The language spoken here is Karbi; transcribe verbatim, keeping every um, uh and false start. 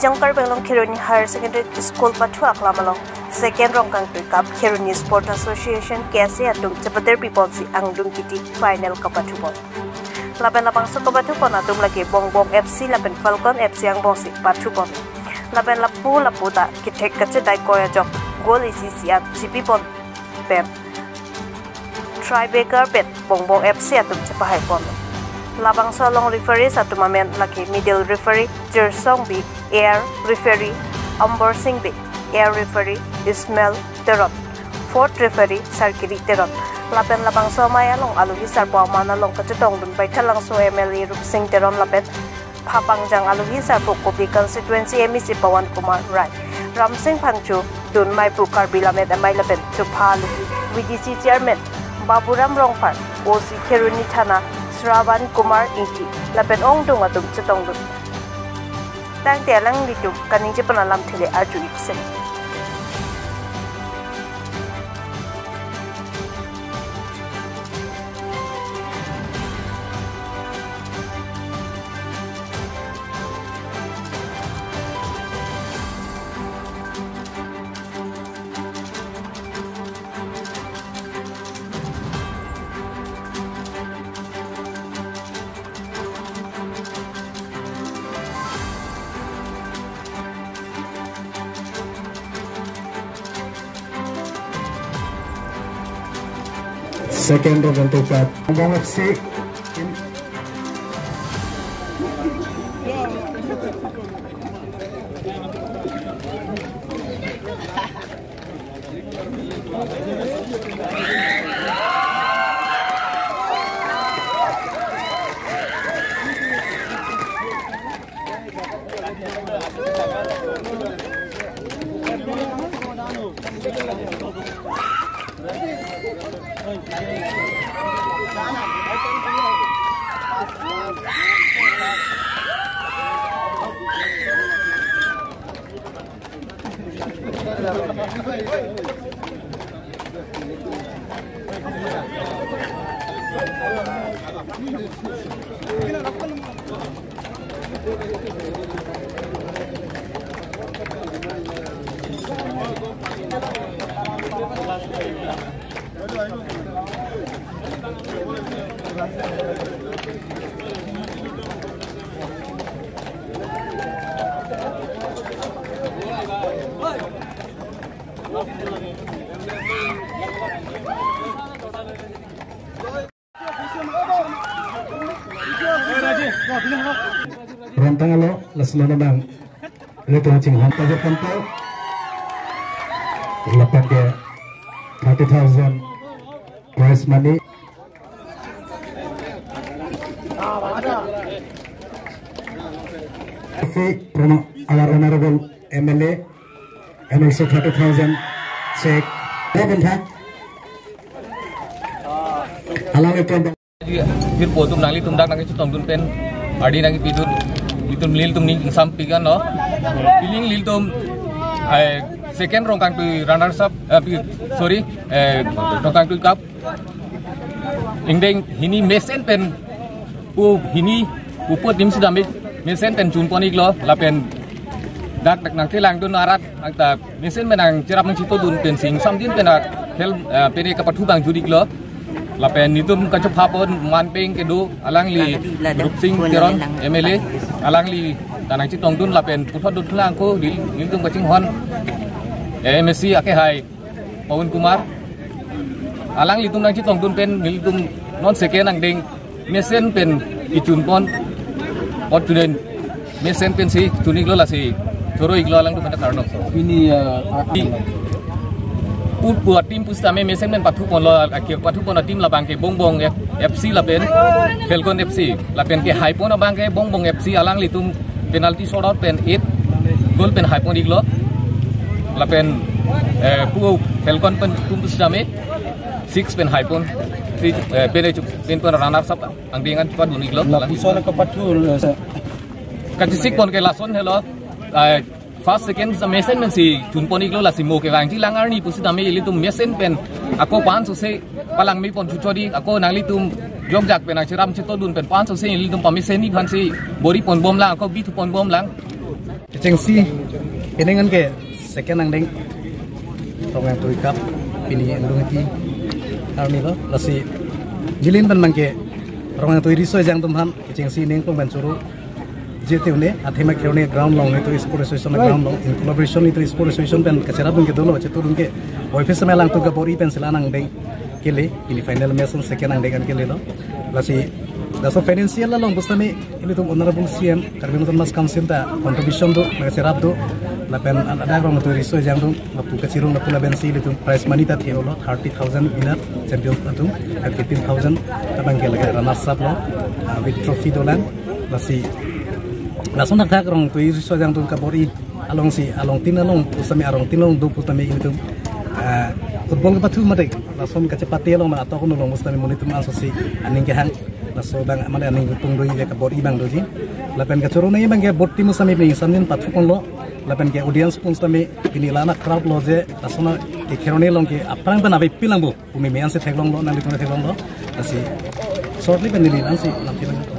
Jong Karbi Anglong Kheroni Higher Secondary School pathu aklam along Second Rongkangtui Cup Kheroni Sport Association, K S A atum chepater piponsi angdung kiti final kapathupon. Lapen labangso kapathupon atum lake Bongbong F C lapen Falcon F C angbongsi pathupon. Lapen lapu lapu ta kethek kachedai koi ajok goal isi isi an chipipon pen tiebreaker pen Bongbong F C atum chepahaipon. Labangso along referees atum amen lake middle referee Jirsong Bey, air referee Ambor Sing Bey, air referee Ismail Teron, fourth referee Sarkiri Teron. Lapen labangso amei along alohi sarpo aman along kachetongdun Baithalangso M L A Rupsing Teron lapen Phapangjang alohi sarpo Kuki constituency M A C Pawan Kumar Rai, Ramsing Phangcho, dun maipu Karbi Lammet Amei lapen chopha alohi V D C chairman Baburam Rongphar, O C Kheroni Thana Shravan Kumar Ingti lapen ongdung atum chetongdun. Tangte alanglitum kaningje pon alamthe le arju-ik seng. Second round untuk Bongbong F C. Rantang alo, lason lo nang. Ilitum chinghon ta jepon to. Lapen ke thirty thousand prize money. From our honorable M L A and also thirty thousand check. Alanglitum. Jirpo atum nanglitum dak nangchetongdun pen ardi nangpidun, itum nelitum ning ingsam pigan lo. Piling nelitum, eh, Second Rongkangtui runners up, eh, pi-, sorry, eh, Rongkangtui Cup. Ingdeng hini mesen pen pu hini pu put dim sudam mesen pen chunpon-iklo lapen dak dak nangkelangdun arat angta mesen pen nangcherap nangchetongdun pensi ingsamdin pen akhel, eh, pene kapathu abang jut-iklo. Lapen nelitum kachopha pon manpeng kedo alangli Rupsing Teron M L A, alangli ta nangchetongdun lapen puthot dut lang ko nelitum kachinghon, eh, M A C akehai Pawan Kumar. Alanglitum nangchetongdun pen nelitum non second angdeng mesen pen ichunpon, ot student mesen pensi chun-iklo lasi choro-iklo alangtum pen karno. Ini, eh, a-, di put buat tim pusitame mesen pen pathuponlo, ake pathupon atim labang ke Bongbong F-, F C lapen Falcon F C. Lapen kehaipon abang ke Bongbong F C alanglitum penalty shootout pen eight goal pen haipon-iklo. Lapen, eh, pu Falcon pen atum pusitame six pen haipon, three, eh, pen echu, pen pen runners up angdeng an chepadun-iklo. Lapuson kapathu, eh, sa- Kachisikpon ke lason helo, eh, first, second sa mesen pensi chunpon-iklo lasi mo kevangji lang arni pusitame ilitum mesen pen ako pansose palangmepon chuchori, ako nanglitum jokjak pen nangcherap chetongdun pen pansose ilitum pamesen-i aphansi bor-iponbom lang, ako bithuponbom lang. Chengsi, ini kan ke second angdeng Ronghangtui Cup, pini Andung Hiti arni lo, lasi neli pen abang ke Ronghangtui Riso Ejang atum aphan, chengsi ning kong pen choro. Je te une, athema Kheroni ground along, itu Sport Association Right. ground along, in collaboration itu Sport Association pen kacherap dun ke dolo, chetu dun ke, boy fis sama lang tu ka bor-i pen sila angdeng kele, pini final match second angdeng an kele lo. Lasi, laso financial along pusitame, ilitum Honorable C M, Karbi Anglong Autonomous Council ta contribution do, maka cherap do, lapen an ada Ronghangtui Riso Ejang atum, lapu kachirung lapu lapen si ilitum prize money ta thelo, thirty thousand winner, champion atum, and fifteen thousand abang ke lake runners up lo, ah, with trophy dolang, lasi, lason thakthak Ronghangtui Riso Ejang atum ka bor-i, alongsi, alongtin along, pusitame arongtin along do pusitame ilitum, ah, football kepathu mate, lason kachepate along ma atok along pusitame monit atum asosi, aning kehang, laso abang mane aning pung doji ka bor-i abang doji. Lapen kachoro nangji abang ke board team pusitame pini samnin pathu kong lo, lapen ke audience pusitame pini lana crowd lo je, lason ke Kheroni along ke aphrang pen ave pilang bo, pumi me ansi theklong lo, nanglitum theklong lo, lasi shortly pen neli ansi lam pilang.